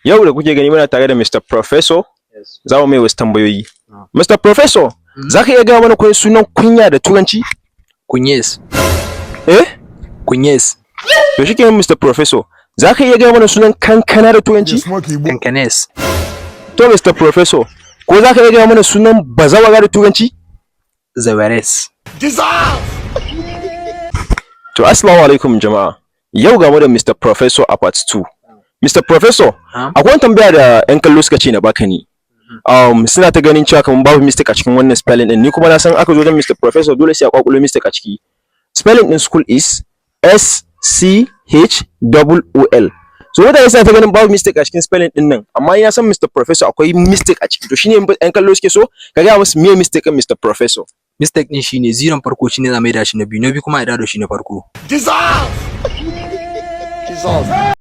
Yau da kuke gani muna tare da Mr. Professor, za mu mai wasu tambayoyi. Mr. Professor, za ka iya gaya mana ko sunan kunya da Turanci? Kunyes. Eh? Kunyes. To shikenan, Mr. Professor, za ka iya gaya mana sunan kankana da Turanci? Kankanes. To Mr. Professor, ko za ka iya gaya mana sunan bazawara da Turanci? Zawares. To assalamu alaikum jama'a. Yau ga mu da Mr. Professor a part 2. Mr. Professor, akwai wani tambaya da 'yan kallo suka ce na baka ni. Suna ta ganin cewa kamar babu mistake a cikin wannan spelling din. Ni kuma na san aka zo wajen Mr. Professor dole sai a kwakulo mistake a ciki. Spelling din school is S C H O O L. So mutane suna ta ganin babu mistake a cikin spelling din nan, amma ina san Mr. Professor akwai mistake a ciki. To shine 'yan kallo suke so ka gaya musu me mistake din, Mr. Professor. Mistake din shine ziron farko shine za mai da shi na biyu, na biyu kuma ya dawo da shi na farko. Jesus! Jesus!